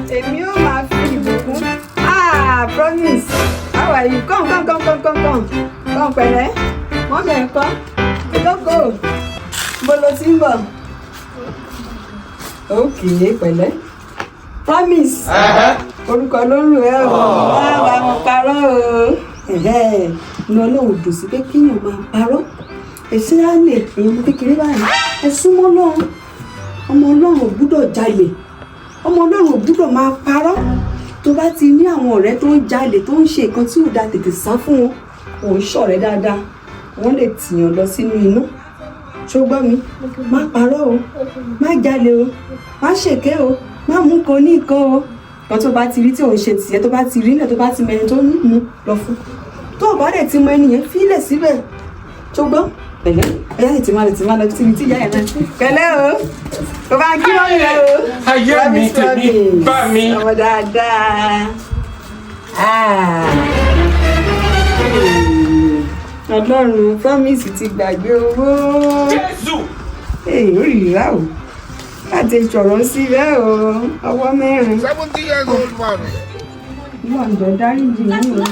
Èmi ó máa fi ìbùkún. Ah, Promise, how are you? Come, come, come, come, come, come, come. Pẹ̀lẹ́, mummy ẹ̀ kọ́ jókòó. Bó ló ti ń bọ̀? Okay, pẹ̀lẹ́. Promise, orúkọ ló ń rò ẹ́ o. Má bá wọn parọ́ o. Ní Ọlọ́run dùn sí pé kéèyàn máa parọ́. Èsì á lè èèyàn ọmọ kékeré báyìí. Ẹ súnmọ́ Ọlọ́run. Ọmọ Ọlọ́run ò gbúdọ̀ jalè, ọmọ Ọlọ́run ò gbúdọ̀ máa parọ́. Tó bá ti ní àwọn ọ̀rẹ́ tó ń jalè, tó ń ṣe nǹkan tí ò dáa, tètè sá fún wọn. Òun ṣọ̀rẹ́ dáadáa, wọ́n lè tìyàn lọ sínú iná. Ṣó gbọ́ mi? Má parọ́ o, má jalè o, má ṣèké o, má mú nǹkan ní nǹkan o. Kan tó bá ti rí tí òun ṣe tìyẹ, tó bá ti rí náà, tó bá ti mẹni tó ní mú lọ fún, tó o bá dẹ̀ ti mọ ẹni yẹn, fílẹ̀ síbẹ̀. Ṣó gbọ́? Pẹ̀lẹ́, ẹ̀yà tètè máa lọ síbi tí ìyá ẹ̀ náà. Pẹ̀lẹ́ o, kò bá kí wọ́n yẹ o. Ayé mi, tèmi bá mi. Ọmọ dáadáa. Ah. Ọlọ́run, Promise ti gbàgbé owó. Jésù. Èyí ò rí rà o láti sọ̀rọ̀ síbẹ̀ o, ọwọ́ mẹ́rin. 70 years old man. Lọ́njọ́, dáríjì mí o.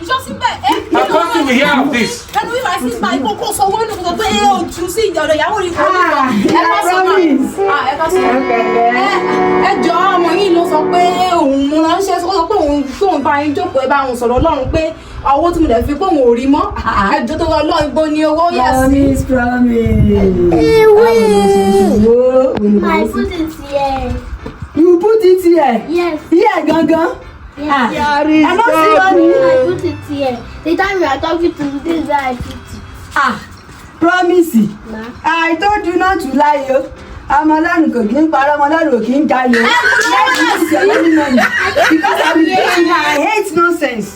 Ìjọsìn bẹ́ẹ̀ ẹ́. Apostle, we hear of this. Ẹnu wíwá sí ìgbà ìkókó sọ owó nínú kò pé ẹ ò jù sí ọ̀dọ̀ ìyàwó rí kò ní Ah, ẹ ká sọ náà. Promise. Ah, ẹ ká sọ. Ẹ pẹ̀lẹ́. Ẹ jọ, ọmọ yìí ló sọ pé òun mú ránṣẹ́, ó sọ pé òun tóun bá yín jókòó, ẹ bá òun sọ̀rọ̀ Ọlọ́run pé owó tí mo dẹ̀ fi pé òun ò rí mọ́. Ẹ jọ, tó lọ Ọlọ́run, ibo ni owó yà sí? Promise, Promise. Wo I put it here. You put it here? Yes. Here gangan? Yes. Ah, I no see money. I put it here. The time you are talking to me, this is where I put it. Ah, Promise. Ma. I told you not to lie o. Ọmọ Ọlọ́run kò kí ń parọ́, ọmọ Ọlọ́run ò kí ń jalè o. Let's use your money money because I will pay you. I hate nonsense.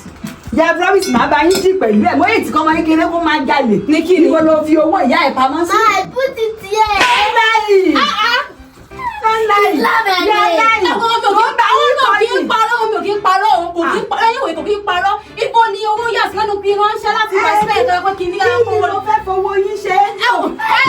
Ya Promise, máa bá yín dì pẹ̀lú ẹ̀. Mo yìí tí kọ́ ọmọ kékeré kó máa jalè. Ní kí ni? Níbo ló fi owó ìyá ẹ̀ pamọ́ sí? Ma, I put it here. Lie. Don't lie. Love You are it. lying. Àwọn ọmọ mi ò kí ń parọ́, ọmọ mi ò kí ń parọ́, òun kò kí ń parọ́, ẹ̀yìn òwe kò kí ń parọ́. Ibo ni owó yà sí lẹ́nu kí ránṣẹ́ láti wá sílẹ̀ ìtọ́ pé kí ní Kí ni mo fẹ́ fowó yín ṣe? Ẹ ò ẹ.